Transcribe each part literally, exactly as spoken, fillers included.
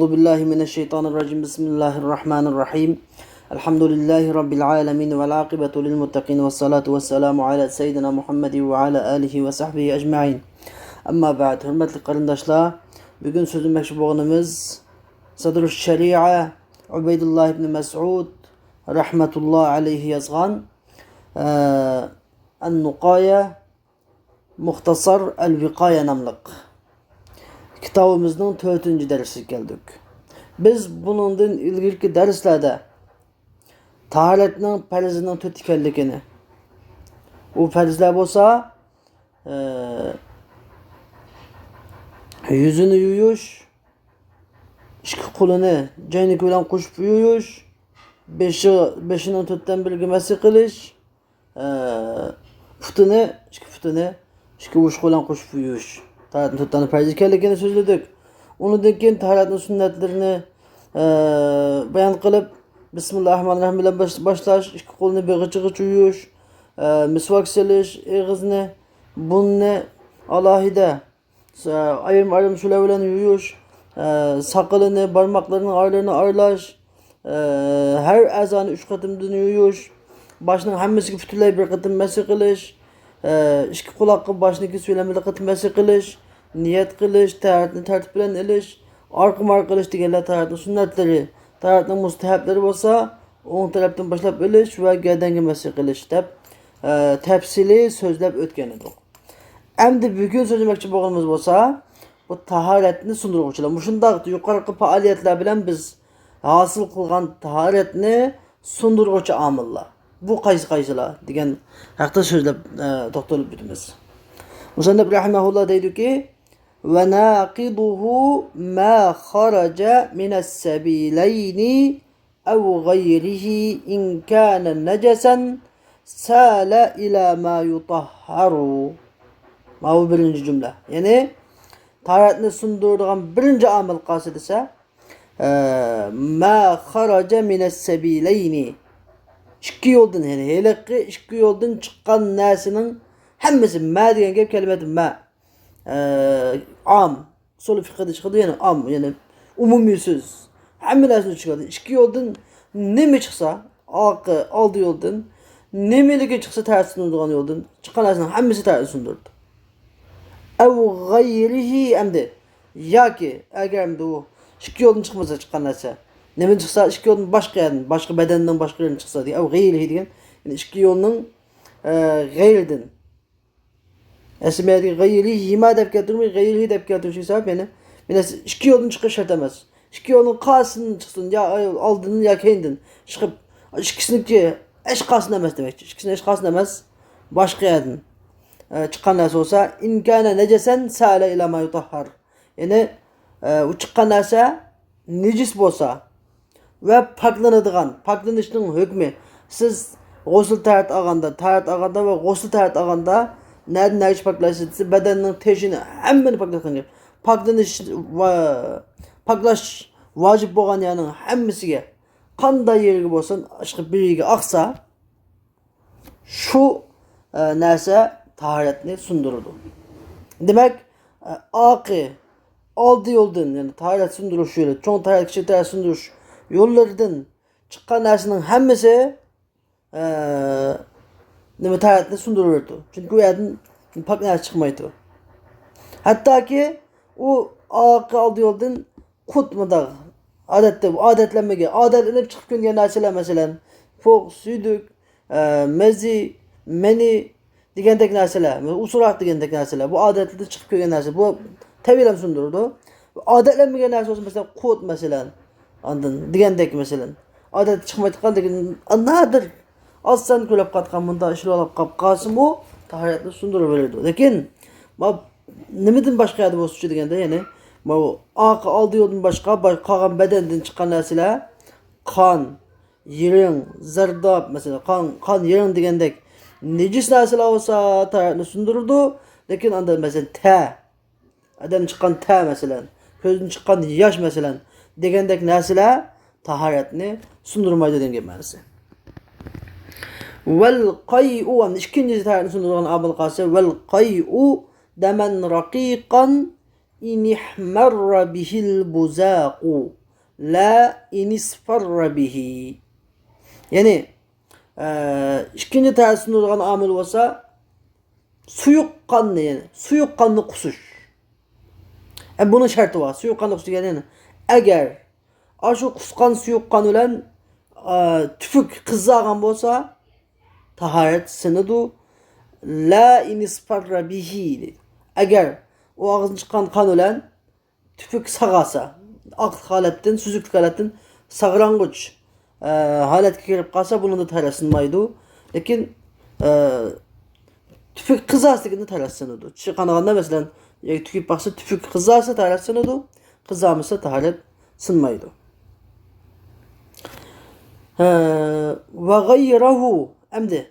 أعوذ بالله من الشيطان الرجيم. بسم الله الرحمن الرحيم. الحمد لله رب العالمين، والعاقبة للمتقين، والصلاة والسلام على سيدنا محمد وعلى آله وصحبه أجمعين. أما بعد، ھۆرمەتلىك قېرىنداشلار، بۈگۈن سۆزلىمەكچى بولغىنىمىز سەدرۇ شەرىئە ئۇبەيدۇللا ئىبنى مەسئۇد رەھمەتۇللا ئەلەيھى يازغان، ئە، ئەن نۇقايە مۇختەسەر ئەل ۋىقايە ناملىق كىتابىمىزنىڭ تۆتىنچى دەرسىگە كەلدۇق. بىز بۇنىڭدىن ئىلگىرىكى دەرسلەردە تاھارەتنىڭ پەرزىنىڭ تۆت ئىكەنلىكىنى، ئۇ پەرزلەر بولسا، ئە، يۈزىنى يۇيۇش، ئىككى قولىنى جاينىكى بىلەن قوشۇپ يۇيۇش، بېشى، بېشىنىڭ تۆتتىن بىرىگە مەسح قىلىش، ئە، پۇتىنى، ئىككى پۇتىنى ئىككى ئۇۋۇشقا بىلەن قوشۇپ يۇيۇش. تاھارەتنىڭ تۆت دانە پەرز ئىكەنلىكىنى سۆزلىدۇق. ئۇنىڭدىن كېيىن تاھارەتنىڭ سۈننەتلىرىنى، ئە، بايان قىلىپ، بىسمىللاھىررەھمانىررەھىم بىلەن باش-، باشلاش، ئىككى قولنى بېغىچىغىچە يۇيۇش، ئە، مىسۋاك سېلىش، ئېغىزنى، بۇرنىنى ئالاھىدە، ئايرىم-ئايرىم سۇلار بىلەن يۇيۇش، ئە، ساقىلىنى، بارماقلىرىنىڭ ئارىلىرىنى ئارىلاش، ئە، ھەر ئەزانى ئۈچ قېتىمدىن يۇيۇش، باشنىڭ ھەممىسىگە پۈتۈنلەي بىر قېتىم مەسح قىلىش، ئە، ئىككى قۇلاققا باشنى كېسىۋېلىپ بىر قېتىم مەسح قىلىش، نىيەت قىلىش، تەھارەتنى تەرتىپ بىلەن ئېلىش، ئارقىمۇ ئارقا قىلىش دېگەنلەر تاھارەتنىڭ سۈننەتلىرى. تاھارەتنىڭ مۇستەھەبلىرى بولسا، ئوڭ تەرەپتىن باشلاپ ئېلىش ۋە گەدەنگە مەسح قىلىش دەپ، ئە، تەپسىلىي سۆزلەپ ئۆتكەن ئىدۇق. ئەمدى بۈگۈن سۆزلىمەكچى بولغىنىمىز بولسا، بۇ تاھارەتنى سۇندۇرغۇچىلار. مۇشۇنداق يۇقىرىقى پائالىيەتلەر بىلەن بىز ھاسىل قىلغان تاھارەتنى سۇندۇرغۇچى ئامىللار. بۇ قايسى قايسىلار دېگەن ھەقتە سۆزلەپ، ئە، توختىلىپ ئۆتىمىز. مۇسەننىپ رەھىمەھۇللا دەيدۇكى، وناقضه ما خرج من السبيلين أو غيره إن كان نجسا سال إلى ما يطهر. ماۋۇ بىرىنچى جۈملە. يەنى تاھارەتنى سۇندۇرىدىغان بىرىنچى ئامىل قايسى دېسە، ئە، ما خرج من السبيلين. ئىككى يولدىن، يەنى ھېلىقى ئىككى يولدىن چىققان نەرسىنىڭ ھەممىسى، ما دېگەن گەپ كەلمىدى، ما. ئە، ئام. ئۇسۇل فىقھىدا چىقىدۇ، يەنى ئام، يەنى ئومۇمىي سۆز. ھەممە نەرسىنى چىقىدۇ. ئىككى يولدىن نېمە چىقسا، ئارقا، ئالدى يولدىن، نېمىلىكى چىقسا تەھارەت سۇندۇرىدىغان يولدىن، چىققان نەرسىنىڭ ھەممىسى تەھارەت سۇندۇرىدۇ. ئەۋ غەيرىھى ئەمدى. ياكى، ئەگەر ئەمدى ئۇ ئىككى يولدىن چىقمىسا چىققان نەرسە. نېمىدىن چىقسا، ئىككى يولدىن باشقا يەردىن، باشقا بەدەننىڭ باشقا يېرىدىن چىقسا دېگەن. ئەۋ غەيرىھى دېگەن. يەنى ئىككى يولنىڭ، ئە، غەيرىدىن. ئەسلى مەيەردىكى غەيرىھىما دەپ كەلتۈرمەي، غەيرىھى دەپ كەلتۈرۈشى سەۋەب، يەنى، مەيلى ئىككى يولدىن چىقىش شەرت ئەمەس. ئىككى يولنىڭ قايسىدىن چىقسۇن، يا ئالدىدىن، يا كەينىدىن چىقىپ، ئىككىسىنىڭكى ھېچقايسىدىن ئەمەس دېمەكچى. ئىككىسىنىڭ ھېچقايسىدىن ئەمەس، باشقا يەردىن، ئە، چىققان نەرسە بولسا، إن كان نجسا سال إلى ما يطهر. يەنى، ئە، ئۇ چىققان نەرسە نىجىس بولسا، ۋە پاكلىنىدىغان، پاكلىنىشنىڭ ھۆكمى. سىز غۇسۇل تەھارەت ئالغاندا، تەھارەت ئالغاندا ۋە غۇسۇل تەھارەت ئالغاندا نەدىن نەگىچە پاكلايسىز دېسە، بەدەننىڭ تېشىنى ھەممىنى پاكلاتقان گەپ. پاكلىنىش ۋە پاكلاش ۋاجىپ بولغان يەرنىڭ ھەممىسىگە، قانداق يېرىگە بولسۇن، ئاشقا بىر يېرىگە ئاقسا، شۇ، ئە، نەرسە تاھارەتنى سۇندۇرىدۇ. دېمەك، ئە، ئارقا، ئالدى يولدىن، يەنى تاھارەت سۇندۇرۇش يولى، چوڭ تاھارەت، كىچىك تاھارەت سۇندۇرۇش يوللىرىدىن چىققان نەرسىنىڭ ھەممىسى، ئە، نېمە، تاھارەتنى سۇندۇرۇۋېرىدۇ. چۈنكى ئۇ يەردىن پاك نەرسە چىقمايدۇ. ھەتتاكى ئۇ ئارقا، ئالدى يولدىن قۇت مۇنداق، ئادەتتە، ئادەتلەنمىگەن، ئادەتلىنىپ چىقىپ كۆنگەن نەرسىلەر، مەسىلەن، پوق، سۈيدۈك، ئە، مەزى، مەنى دېگەندەك نەرسىلەر، ئۇسراق دېگەندەك نەرسىلەر، بۇ ئادەتلىدە چىقىپ كۆنگەن نەرسە، بۇ تەبىئىيلا سۇندۇرىدۇ. ئادەتلەنمىگەن نەرسە بولسا، مەسىلەن، قۇت، مەسىلەن، ئاندىن دېگەندەك، مەسىلەن، ئادەتتە چىقمايدىغان، لېكىن نادىر، ئاز سان كۆرۈلۈپ قالغان مۇنداق ئىشلار بولۇپ قالسىمۇ، تاھارەتنى سۇندۇرۇۋېرىدۇ. لېكىن، ما-، نېمىدىن باشقا يەردە بولسىچۇ دېگەندە، يەنى، ماۋۇ ئارقا، ئالدى يولدىن باشقا، با-، قالغان بەدەندىن چىققان نەرسىلەر، قان، يىرىڭ، زەرداب، مەسىلەن، قان، قان، يىرىڭ دېگەندەك نىجىس نەرسىلەر بولسا تاھارەتنى سۇندۇرىدۇ، لېكىن ئاندا، مەسىلەن، تەر، ئادەمدىن چىققان تەر، مەسىلەن، كۆزدىن چىققان ياش، مەسىلەن، دېگەندەك نەرسىلەر تاھارەتنى سۇندۇرمايدۇ دېگەن گەپ مەنىسى. ۋەل قەيئۇ، ئىككىنچى تاھارەتنى سۇندۇرىدىغان ئامىل قايسى؟ ۋەل قەيئۇ دەمەن رەقىقەن إن احمر به البزاق لا إن اصفر به. يەنى، ئە، ئىككىنچى تەسىر سۇنۇلغان ئامىل بولسا، سۇيۇق قاننى، يەنى سۇيۇق قاننى قۇسۇش. ئە، بۇنىڭ شەرتى بار. سۇيۇق قاننى قۇسۇش دېگەن، يەنى ئەگەر ئاشۇ قۇسقان سۇيۇق قان بىلەن، ئە، تۈپۈك قىزارغان بولسا، تاھارەت سىنىدۇ. لا إن اصفر به دەيدۇ. ئەگەر ئۇ ئاغزىدىن چىققان قان بىلەن تۈپۈك ساغارسا، ئاق ھالەتتىن، سۈزۈكلۈك ھالەتتىن ساغارغۇچ، ئە، ھالەتكە كىرىپ قالسا، بۇنىڭدا تەھارەت سىنمايدۇ. لېكىن، ئە، تۈپۈك قىزارسا دېگەندە تەھارەت سىنىدۇ. چىشى قانىغاندا، مەسىلەن، ياكى تۈگۈپ باقسا، تۈپۈك قىزارسا تەھارەت سىنىدۇ، قىزارمىسا تەھارەت سىنمايدۇ. ئە، ۋە غەيرەھۇ، ئەمدى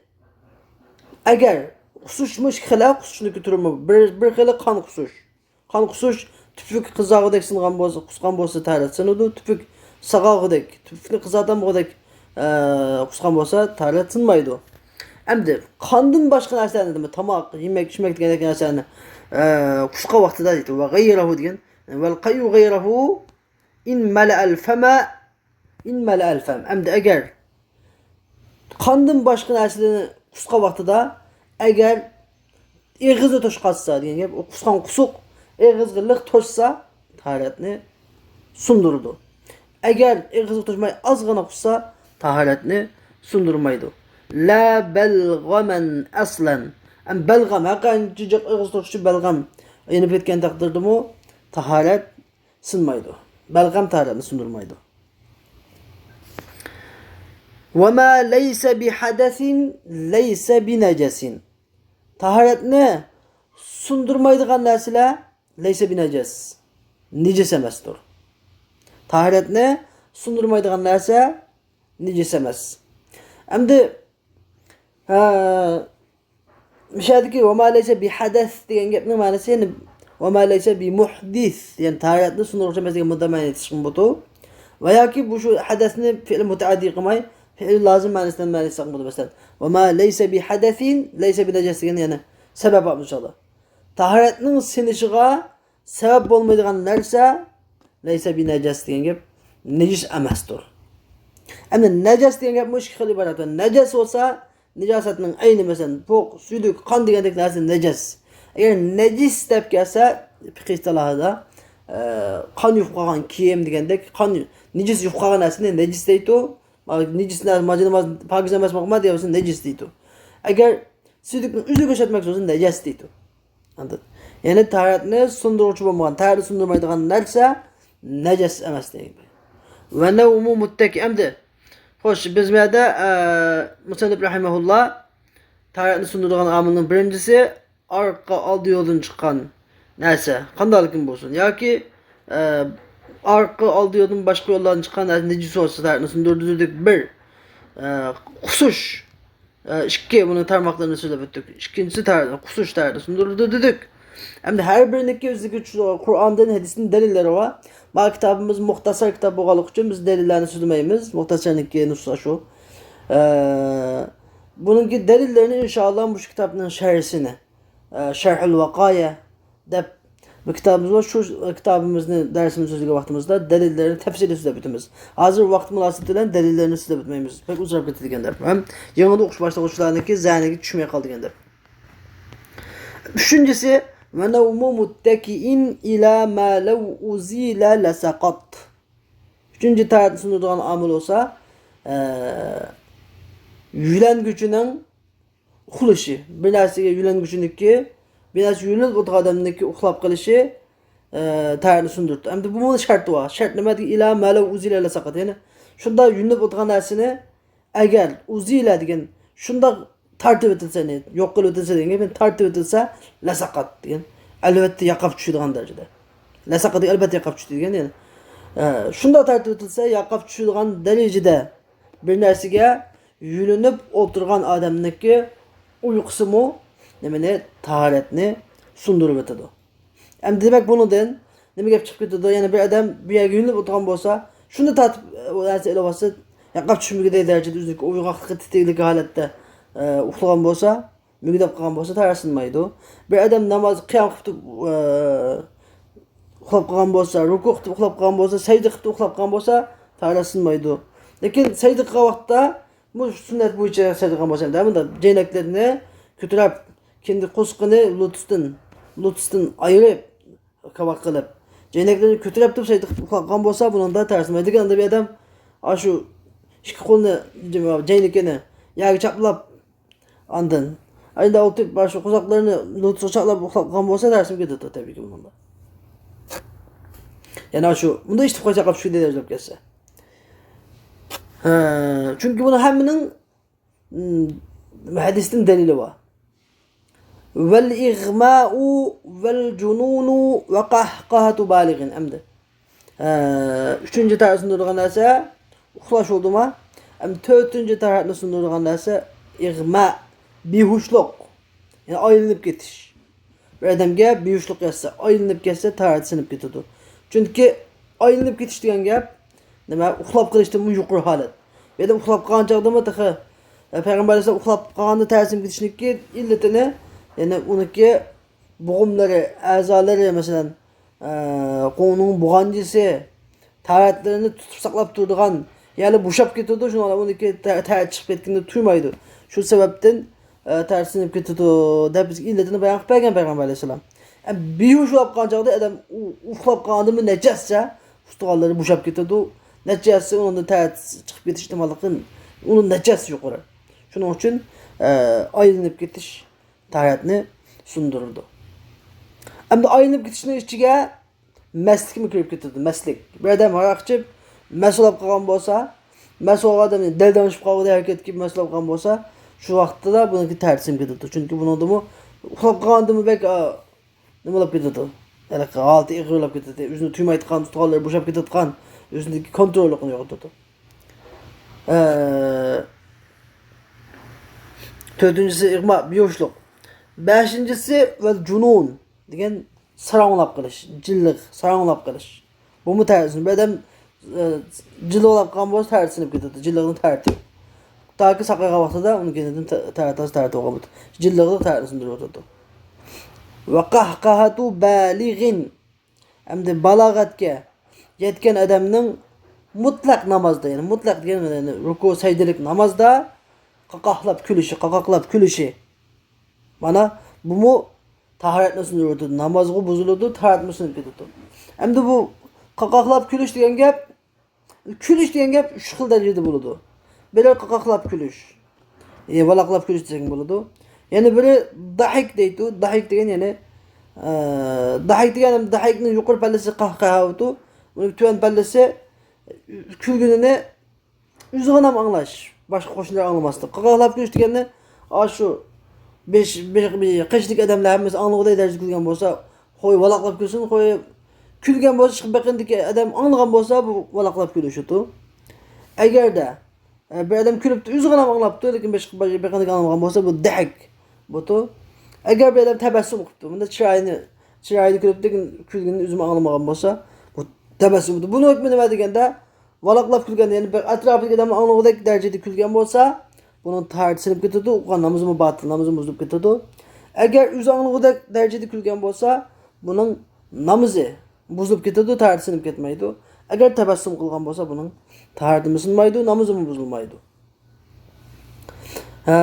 ئەگەر قۇسۇشمۇ ئىككى خىل، قۇسۇشنىڭ تۈرىمۇ بىر، بىر خىلى قان قۇسۇش. قان قۇسۇش تۈپۈك قىزارغۇدەك سىنغان بولسا، قۇسقان بولسا تەھارەت سىنىدۇ. تۈپۈك ساغارغۇدەك، تۈپۈكنى قىزارتامغۇدەك، ئە، قۇسقان بولسا تەھارەت سىنمايدۇ. ئەمدى قاندىن باشقا نەرسىلەرنى، دېمەك، تاماق، يېمەك، ئىچمەك دېگەندەك نەرسىلەرنى، ئە، قۇسقان ۋاقتىدا دەيدۇ. ۋە غەيرەھۇ دېگەن. ۋەل قەيئۇ غەيرەھۇ ئىن مەلەئەل فەمە ئىن مەلەئەل فەم. ئەمدى ئەگەر قاندىن باشقا نەرسىلەرنى قۇسقان ۋاقتىدا ئەگەر ئېغىزنى توشقاتسا دېگەن گەپ، ئۇ قۇسقان قۇسۇق ئېغىزغا لىق توشسا، تاھارەتنى سۇندۇرىدۇ. ئەگەر ئېغىزغا توشماي ئازغىنا قۇسسا، تاھارەتنى سۇندۇرمايدۇ. لا بەلغەمەن ئەسلەن. ئەم، بەلغەم، ھەقىقەتەن جىق ئېغىز توشۇشى بەلغەم يېنىپ كەتكەن تەقدىردىمۇ تاھارەت سىنمايدۇ. بەلغەم تاھارەتنى سۇندۇرمايدۇ. وما ليس بحدث ليس بنجس. تاھارەتنى سۇندۇرمايدىغان نەرسىلەر ليس بنجس، نىجىس ئەمەستۇر. تاھارەتنى سۇندۇرمايدىغان نەرسە نىجىس ئەمەس. ئەمدى، ھە، مۇشۇ يەردىكى ۋەما لەيسە بىھەدەس دېگەن گەپنىڭ مەنىسى، يەنى ۋەما لەيسە بىمۇھدىس، يەنى تاھارەتنى سۇندۇرغۇچى ئەمەس دېگەن مۇنداق مەنىنى ئېيتىشقىمۇ بولىدۇ. ۋە ياكى بۇ شۇ ھەدەسنى پېئىل مۇتەئەددى قىلماي، پېئىل لازىم مەنىسىدىن مەنىسى قىلىدۇ. مەسىلەن، ۋەما لەيسە بىھەدەسىن لەيسە بىنەجەس دېگەن يەنى سەۋەب بار مۇشۇ چاغدا. تاھارەتنىڭ سىنىشىغا سەۋەب بولمايدىغان نەرسە لەيسە بىنەجەس دېگەن گەپ نىجىس ئەمەستۇر. ئەمدى نەجەس دېگەن گەپمۇ ئىككى خىل ئىبارەت بار. نەجەس بولسا نىجاسەتنىڭ ئەينى، مەسىلەن، پوق، سۈيدۈك، قان دېگەندەك نەرسە نەجەس. ئەگەر نەجىس دەپ كەلسە، پىقىھ ئىستىلاھىدا، ئە، قان يۇقۇپ قالغان كىيىم دېگەندەك، قان، نىجىس يۇقۇپ قالغان نەرسىنى نەجىس دەيدۇ. نىجىس نەرسە، ماجىنىماز، پاكىز ئەمەس بولغان دېگەن نەجىس دەيدۇ. ئەگەر سۈيدۈكنى ئۆزىگە ئوخشاتماق بولسا نەجەس دەيدۇ. ئاندىن، يەنى تاھارەتنى سۇندۇرغۇچى بولمىغان، تاھارەتنى سۇندۇرمايدىغان نەرسە نەجەس ئەمەس دەيدۇ. ۋە نەۋمۇ مۇتتەكى ئەمدى. خوش، بىز بۇ يەردە، ئە، مۇسەننىپ رەھىمەھۇللا تاھارەتنى سۇندۇرىدىغان ئامىلنىڭ بىرىنچىسى ئارقا ئالدى يولدىن چىققان نەرسە، قانداقلىكىمۇ بولسۇن. ياكى، ئە، ئارقا ئالدى يولدىن باشقا يوللاردىن چىققان نەرسە نىجىس بولسا تاھارەتنى سۇندۇرىدۇ دېدۇق. بىر، ئە، قۇسۇش. ئىككى، بۇنىڭ تارماقلىرىنى سۆزلەپ ئۆتتۇك. ئىككىنچىسى، تەر-، قۇسۇش تەرىتى سۇندۇرۇلىدۇ دېدۇك. ئەمدى ھەر بىرىنىڭكى ئۆزىدىكى چۈ-، قۇرئاندىن، ھەدىستىن دەلىللىرى بار. ما كىتابىمىز مۇختەسەر كىتاب بولغانلىقى ئۈچۈن بىز دەلىللەرنى سۆزلىمەيمىز. مۇختەسەرنىڭكى نۇسخا شۇ. ئە، بۇنىڭكى دەلىللىرىنى ئىنشائاللا مۇشۇ كىتابنىڭ شەرھىسىنى، ئە، شەرھۇل ۋاقايە دەپ بىر كىتابىمىز بار. شۇ كىتابىمىزنى، دەرسىمىزنى سۆزلىگەن ۋاقتىمىزدا دەلىللىرىنى تەپسىلىي سۆزلەپ ئۆتىمىز. ھازىر ۋاقىت مۇناسىۋىتى بىلەن دەلىللەرنى سۆزلەپ ئۆتمەيمىز. بەك ئۇزىراپ كېتىدىكەن دەپ. ھەم يېڭىدا ئوقۇش باشلىغۇچىلارنىڭكى زەھنىگە چۈشمەي قالىدىكەن دەپ. ئۈچىنچىسى، ۋە نەۋمۇ مۇتتەكىئىن ئىلا ما لەۋ ئۇزىلە لەسەقەت. ئۈچىنچى تاھارەتنى سۇندۇرىدىغان ئامىل بولسا، ئە، يۆلەنگۈچىنىڭ ئۇخلىشى، بىر نەرسىگە يۆلەنگۈچىنىڭكى، بىر نەرسە يۆلىنىپ ئولتۇرغان ئادەمنىڭكى ئۇخلاپ قېلىشى، ئە، تاھارەتنى سۇندۇرىدۇ. ئەمدى بۇنىڭ شەرتى بار. شەرت نېمە دېگەن؟ ئىلا ما لەۋ ئۇزىلە لەسەقەت. يەنى شۇنداق يۆلىنىپ ئولتۇرغان نەرسىنى ئەگەر ئۇزىلە دېگەن شۇنداق تارتىۋېتىلسە، يەنى يوق قىلىۋېتىلسە دېگەن گەپ، تارتىۋېتىلسە لەسەقەت دېگەن. ئەلۋەتتە ياقاپ چۈشىدىغان دەرىجىدە. لەسەقەت دېگەن ئەلۋەتتە ياقاپ چۈشىدۇ دېگەن يەنى. ئە، شۇنداق تارتىۋېتىلسە ياقاپ چۈشىدىغان دەرىجىدە بىر نەرسىگە يۆلىنىپ ئولتۇرغان ئادەمنىڭكى ئۇيقۇسىمۇ نېمىنى، تاھارەتنى سۇندۇرۇۋېتىدۇ. ئەمدى دېمەك بۇنىڭدىن نېمە گەپ چىقىپ كېتىدۇ؟ يەنى بىر ئادەم بىر يەرگە يۆلىنىپ ئولتۇرغان بولسا، شۇنى تارتىپ، ئە، ئۇ نەرسە ئېلىۋالسا، ياقاپ چۈشمىگۈدەك دەرىجىدە ئۆزىنىڭكى ئۇيغاقلىقى تېتىكلىك ھالەتتە، ئە، ئۇخلىغان بولسا، مۈگدەپ قالغان بولسا تەھارەت سىنمايدۇ. بىر ئادەم ناماز قىيام قىلىپ، ئە، ئۇخلاپ قالغان بولسا، رۇكۇ قىلىپ ئۇخلاپ قالغان بولسا، سەجدە قىلىپ ئۇخلاپ قالغان بولسا، تاھارەت سۇنمايدۇ. لېكىن سەجدە قىلغان ۋاقىتتا، بۇ سۈننەت بويىچە سەجدە قىلغان بولسا، ئەمدى مۇنداق جەينەكلىرىنى كۆتۈرۈپ، كىندىك قورسىقىنى لوتۇستىن، لوتۇستىن ئايرىپ، كاۋاك قىلىپ، جەينەكلىرىنى كۆتۈرۈپ تۇرۇپ سەجدە قىلىپ ئۇخلاپ قالغان بولسا، بۇنىڭدا تەرسىمەيدىكەن. ئەمدى بۇ ئادەم ئاشۇ ئىككى قولىنى، جەينىكىنى يەرگە چاپلاپ، ئاندىن ئەندە ئولتۇرۇپ، مانا شۇ قورساقلىرىنى لوتۇسقا چاپلاپ ئۇخلاپ قالغان بولسا، تەرسىمىگە كېتىدۇ تەبىئىي بۇنىڭدا. يەنە شۇ، بۇندا ئىشتىپقا چاقلاپ چۈشكەن دەرىجىلەپ كەتسە. ھە، چۈنكى بۇنىڭ ھەممىنىڭ، م، ھەدىستىن دەلىلى بار. ۋەل ئىغمائۇ ۋەل جۇنۇنۇ ۋە قەھقەھەتۇ بالىغىن. ئەمدى، ئە، ئۈچىنچى تەرەتنى سۇندۇرىدىغان نەرسە ئۇخلاش بولدىما؟ ئەمدى تۆتىنچى تەرەتنى سۇندۇرىدىغان نەرسە ئىغما، بىھۇشلۇق. يەنى ئايلىنىپ كېتىش. بىر ئادەمگە بىھۇشلۇق يەتسە، ئايلىنىپ كەتسە، تاھارىتى سىنىپ كېتىدۇ. چۈنكى ئايلىنىپ كېتىش دېگەن گەپ، نېمە، ئۇخلاپ قېلىشتىنمۇ يۇقىرى ھالەت. بۇ يەردە ئۇخلاپ قالغان چاغدىمۇ تېخى، ئە، پەيغەمبەر ئەلەيھىسسالام ئۇخلاپ قالغاندا تەرسىمگە كېتىشنىڭكى ئىللىتىنى، يەنى ئۇنىڭكى بوغۇملىرى، ئەزالىرى، مەسىلەن، ئە، قولىنىڭ بۇغانجىسى، تاھارەتلىرىنى تۇتۇپ ساقلاپ تۇرىدىغان يەرلەر بوشاپ كېتىدۇ، شۇنىڭ بىلەن ئۇنىڭكى تە-، تەھەررەت چىقىپ كەتكىنىدە تۇرمايدۇ. شۇ سەۋەبتىن، ئە، تەھەررەت سىنىپ كېتىدۇ دەپ بىزگە ئىللىتىنى بايان قىلىپ بەرگەن پەيغەمبەر ئەلەيھىسسالام. ئە، بىھۇش بولۇپ قالغان چاغدا ئادەم ئۇ-، ئۇخلاپ قالغاندىمۇ نەچچە ھەسسە ئۇستىخانلىرى بوشاپ كېتىدۇ، نەچچە ھەسسە ئۇنىڭدىن تەھەررەت چىقىپ كېتىش ئېھتىماللىقى ئۇنىڭ نەچچە ھەسسە يۇقىرى. شۇنىڭ ئۈچۈن، ئە، ئايلىنىپ كېتىش تاھارەتنى سۇندۇرىدۇ. ئەمدى ئايلىنىپ كېتىشنىڭ ئىچىگە مەستلىكمۇ كىرىپ كېتىدۇ، مەستلىك. بىر ئادەم ھاراق ئىچىپ، مەست بولۇپ قالغان بولسا، مەست بولغان ئادەم دەلدەڭشىپ قالغۇدەك ھەرىكەت قىلىپ مەست بولۇپ قالغان بولسا، شۇ ۋاقىتتا بۇنىڭكى تەھەرىتى سىنىپ كېتىدۇ. چۈنكى بۇنىڭدىمۇ ئۇخلاپ قالغاندىمۇ بەك، ئا، نېمە بولۇپ كېتىدۇ. ھېلىقى ھالىتى ئېغىرلاپ كېتىدۇ. ئۆزىنى تۇيمايدىغان ئۇستىخانلىرى بوشاپ كېتىدىغان، ئۆزىنىڭكى كونتروللۇقىنى يوقىتىدۇ. ئە، تۆتىنچىسى ئىغما، بىھۇشلۇق. بەشىنچىسى ۋەل جۇنۇن دېگەن ساراڭلاپ قېلىش، جىنلىق، ساراڭلاپ قېلىش. بۇمۇ تەھەرىتى سىنىپ. بىر ئادەم، ئە، جىنلىق بولۇپ قالغان بولسا، تەھەرىتى سىنىپ كېتىدۇ. جىنلىقنىڭ تەھەرىتى. تاكى ساقايغان ۋاقتىدا ئۇنىڭ كەينىدىن تە-، تەھەرىتى، تەھەرىتى بولغان بولىدۇ. جىنلىقنىڭ تەھەرىتىنى سۇندۇرۇۋېتىدۇ. ۋە قەھقەھەتۇ بالىغىن. ئەمدى بالاغەتكە يەتكەن ئادەمنىڭ مۇتلەق نامازدا، يەنى مۇتلەق دېگەن، يەنى رۇكۇ، سەجدىلىك نامازدا قاقاقلاپ كۈلۈشى، قاقاقلاپ كۈلۈشى. مانا بۇمۇ تاھارەتنى سۇندۇرۇۋېتىدۇ. نامازغا بۇزۇلىدۇ، تاھارەتمۇ سۇنۇپ كېتىدۇ. ئەمدى بۇ قاقاقلاپ كۈلۈش دېگەن گەپ، كۈلۈش دېگەن گەپ ئۈچ خىل دەرىجىدە بولىدۇ. بىرى قاقاقلاپ كۈلۈش. يەنى ۋالاقلاپ كۈلۈش دېسەك بولىدۇ. يەنە بىرى داھىك دەيدۇ. داھىك دېگەن يەنى، ئە، داھىك دېگەن داھىكنىڭ يۇقىرى پەللىسى قەھقەھە بولىدۇ. ئۇنىڭ تۆۋەن پەللىسى كۈلگىنىنى ئۆزىغىنە ئاڭلاش، باشقا قوشنىلار ئاڭلىماسلىق. قاقاقلاپ كۈلۈش دېگەننى ئاشۇ بېش-، بېش-، بېش-، قېشىدىكى ئادەملەر ھەممىسى ئاڭلىغۇدەك دەرىجىدە كۈلگەن بولسا، قوي، ۋالاقلاپ كۈلسۇن، قوي. كۈلگەن بولسا، بېقىندىكى ئادەم ئاڭلىغان بولسا، بۇ ۋالاقلاپ كۈلۈشىدۇ. ئەگەردە، ئە، بىر ئادەم كۈلۈپتۇ، ئۆزىغىلا ئاڭلاپتۇ، لېكىن باشقا، بېقىندىكى ئاڭلىمىغان بولسا، بۇ دەھەك بولىدۇ. ئەگەر بىر ئادەم تەبەسسۇم قىپتۇ، بۇندا چىرايىنى، چىرايىدا كۈلۈپتۇ، لېكىن كۈلگىنىنى ئۆزىمۇ ئاڭلىمىغان بولسا، بۇ تەبەسسۇم بولىدۇ. بۇنىڭ ھۆكمى نېمە دېگەندە، ۋالاقلاپ كۈلگەن، يەنى بىر ئەتراپىدىكى ئادەمنى ئاڭلىغۇدەك دەرىجىدە كۈلگەن بولسا، بۇنىڭ تاھارىتى سىنىپ كېتىدۇ، ئۇ نامىزىمۇ باتىل، نامىزىمۇ بۇزۇلۇپ كېتىدۇ. ئەگەر ئۆزى ئاڭلىغۇدەك دەرىجىدە كۈلگەن بولسا، بۇنىڭ نامىزى بۇزۇلۇپ كېتىدۇ، تاھارىتى سىنىپ كەتمەيدۇ. ئەگەر تەبەسسۇم قىلغان بولسا، بۇنىڭ تاھارىتىمۇ سۇنمايدۇ، نامىزىمۇ بۇزۇلمايدۇ. ھە.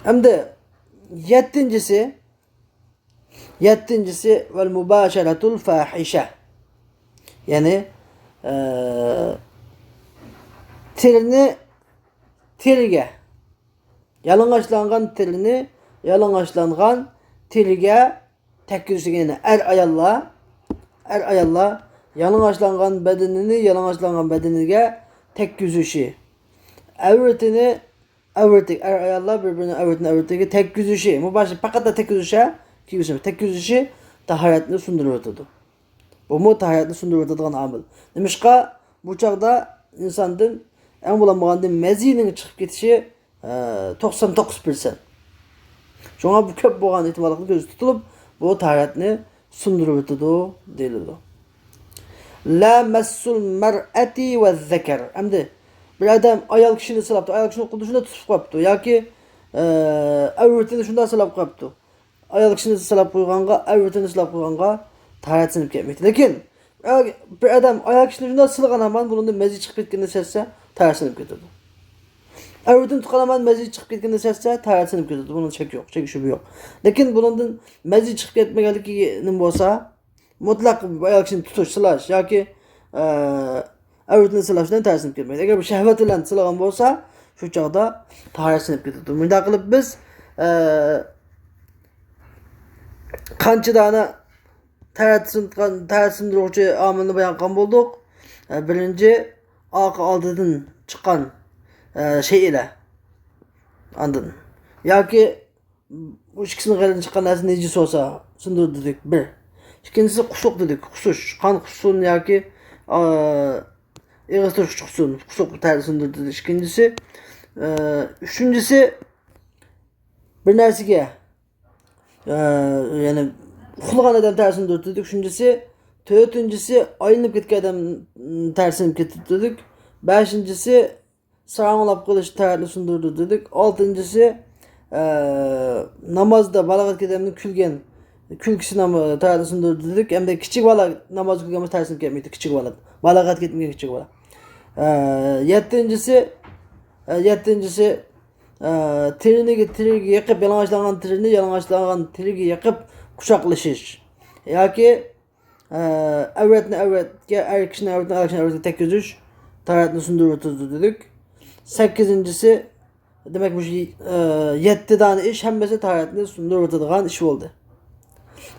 ئەمدى يەتتىنچىسى، يەتتىنچىسى، ۋەل مۇباشەرەتۇل فاھىشە. يەنى، ئە، تېرىنى تېرىگە، يالىڭاچلانغان تېرىنى يالىڭاچلانغان تېرىگە تەگكۈزۈش دېگەن، يەنى ئەر-ئاياللار، ئەر-ئاياللار يالىڭاچلانغان بەدىنىنى يالىڭاچلانغان بەدىنىگە تەگكۈزۈشى. ئەۋرىتىنى ئەۋرىتىگە، ئەر-ئاياللار بىر-بىرىنىڭ ئەۋرىتىنى ئەۋرىتىگە تەگكۈزۈشى، مۇباشىر پەقەت تەگكۈزۈشى، تەگكۈزۈشى تاھارەتنى سۇندۇرۇۋېتىدۇ. بۇمۇ تاھارەتنى سۇندۇرۇۋېتىدىغان ئامىل. نېمىشقا؟ بۇ چاغدا ئىنساندىن ئەڭ بولمىغاندا مەزىنىڭ چىقىپ كېتىشى، ئە، توقسان توققۇز پىرسەنت. شۇڭا بۇ كۆپ بولغان ئېھتىماللىقنى كۆزدە تۇتۇلۇپ، بۇ تاھارەتنى سۇندۇرۇۋېتىدۇ دېيىلىدۇ. لا مەسسۇل مەرئەتى ۋە زەكەر. ئەمدى بىر ئادەم ئايال كىشىنى سىلاپتۇ، ئايال كىشىنى خۇددى شۇنداق تۇتۇپ قويۇپتۇ ياكى ئە، ئەۋرىتىنى شۇنداق سىلاپ قويۇپتۇ. ئايال كىشىنى سىلاپ قويغانغا، ئەۋرىتىنى سىلاپ قويغانغا تاھارەت سىنىپ كەتمەيدۇ. لېكىن بىر ئادەم ئايال كىشىنى شۇنداق سىلىغان ھامان بۇنىڭدىن مەزى چىقىپ كەتكىنىنى سەزسە، تاھارەت سىنىپ كېتىدۇ. ئەۋرىتىنى تۇتقان ھامان مەزى چىقىپ كەتكىنىنى سەزسە، تاھارەت سىنىپ كېتىدۇ. بۇنىڭدا شەك يوق، شەك شۈبھە يوق. لېكىن بۇنىڭدىن مەزى چىقىپ كەتمىگەنلىكى نېمە بولسا، مۇتلەق ئايال كىشىنى تۇتۇش، سىلاش ياكى، ئە، ئەۋرىتىنى سىلاش بىلەن تاھارەت سىنىپ كەتمەيدۇ. ئەگەر بىر شەھۋەت بىلەن سىلىغان بولسا، شۇ چاغدا تاھارەت سىنىپ كېتىدۇ. مۇنداق قىلىپ بىز، ئە، قانچە دانە تەرەت سىنىدىغان، تەرەت سىندۇرغۇچى ئامىلنى بايان قىلغان بولدۇق. ئە، بىرىنچى، ئارقا ئالدىدىن چىققان، ئە، شەيئىلەر. ئاندىن ياكى ئۇ ئىككىسىنىڭ غەيرىدىن چىققان نەرسە نىجىس بولسا سۇندۇرىدۇ دېدۇق، بىر. ئىككىنچىسى قۇسۇق دېدۇق، قۇسۇش، قان قۇسسۇن ياكى، ئا، ئېغىز تۇرشۇقچە قۇسسۇن، قۇسۇق تەرەت سۇندۇرىدۇ دېدۇق ئىككىنچىسى. ئە، ئۈچىنچىسى، بىر نەرسىگە، ئە، يەنى ئۇخلىغان ئادەم تەرەت سۇندۇرىدۇ دېدۇق ئۈچىنچىسى. تۆتىنچىسى، ئايلىنىپ كەتكەن ئادەم، م، تەرەت سۇنۇپ كېتىدۇ دېدۇق. بەشىنچىسى، ساراڭلاپ قېلىش تەرەتنى سۇندۇرىدۇ دېدۇق. ئالتىنچىسى، ئە، نامازدا بالاغەت كەتكەن ئادەمنىڭ كۈلگەن كۈلكىسى نام-، تەرەتنى سۇندۇرىدۇ دېدۇق. ئەمدى كىچىك بالا ناماز كۈلگەن بولسا تەرەت سۇنۇپ كەتمەيدۇ، كىچىك بالا. بالاغەت كەتمىگەن كىچىك بالا. ئە، يەتتىنچىسى، ئە، يەتتىنچىسى، ئە، تېرىنى، تېرىگە يېقىپ، يالىڭاچلانغان تېرىنى يالىڭاچلانغان تېرىگە يېقىپ قۇچاقلىشىش. ياكى، ئە، ئەۋرەتنى ئەۋرەتكە، ئەر كىشىنىڭ ئەۋرىتىنى ئايال كىشىنىڭ ئەۋرىتىگە تەگكۈزۈش تاھارەتنى سۇندۇرۇۋېتىدۇ دېدۇق. سەككىزىنچىسى، دېمەك، مۇشۇ، ئە، يەتتە دانە ئىش ھەممىسى تاھارەتنى سۇندۇرۇۋېتىدىغان ئىش بولدى.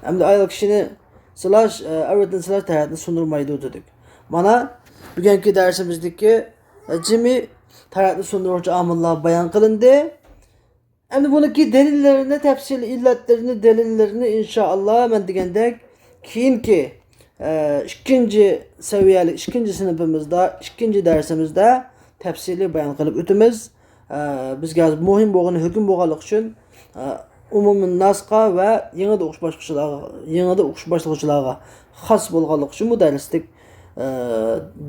ئەمدى ئايال كىشىنى سىلاش، ئە، ئەۋرىتىنى سىلاش تاھارەتنى سۇندۇرمايدۇ دېدۇق. مانا، بۈگۈنكى دەرسىمىزدىكى، ئە، جىمى تاھارەتنى سۇندۇرغۇچى ئامىللار بايان قىلىندى. ئەمدى بۇنىڭكى دەلىللىرىنى، تەپسىلىي ئىللەتلىرىنى، دەلىللىرىنى، ئىنشائاللا، مەن دېگەندەك، كېيىنكى، ئە، ئىككىنچى سەۋىيەلىك، ئىككىنچى سىنىپىمىزدا، ئىككىنچى دەرسىمىزدە تەپسىلىي بايان قىلىپ ئۆتىمىز. ئە، بىزگە ھازىر مۇھىم بولغان ھۆكۈم بولغانلىقى ئۈچۈن، ئە، ئومۇمىنناسقا ۋە يېڭىدا ئوقۇش باشلىغۇچىلارغا، يېڭىدا ئوقۇش باشلىغۇچىلارغا خاس بولغانلىقى ئۈچۈن بۇ دەرسلىك، ئە،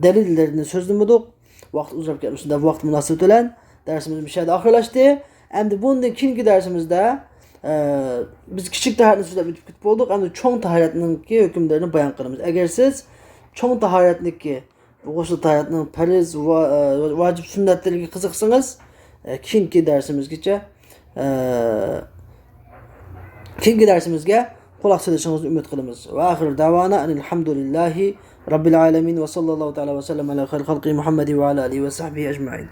دەلىللىرىنى سۆزلىمىدۇق. ۋاقىت ئۇزىراپ كەتمىسۇن دەپ، ۋاقىت مۇناسىۋىتى بىلەن دەرسىمىز مۇشۇ يەردە ئاخىرلاشتى. ئەمدى بۇندىن كېيىنكى دەرسىمىزدە، ئە، بىز كىچىك تاھارەتنى سۆزلەپ ئۆتۈپ كېتىپ بولدۇق. ئەمدى چوڭ تاھارەتنىڭكى ھۆكۈملىرىنى بايان قىلىمىز. ئەگەر سىز چوڭ تاھارەتنىكى، غۇسۇل تاھارەتنىڭ پەرز ۋە، ئە، ۋاجىپ سۈننەتلىرىگە قىزىقسىڭىز، ئە، كېيىنكى دەرسىمىزگىچە، ئە، كېيىنكى دەرسىمىزگە قۇلاق سېلىشىڭىزنى ئۈمىد قىلىمىز. ۋە ئاخىر دەۋانا ئەنىل ھەمدۇلىللاھى رەببىل ئالەمىن ۋە ساللاللاھۇ تەئالە ۋە سەللەم ئەلە خەير خەلقى مۇھەممەدى ۋە ئەلە ئالىھى ۋە سەھبىھى ئەجمەئىن.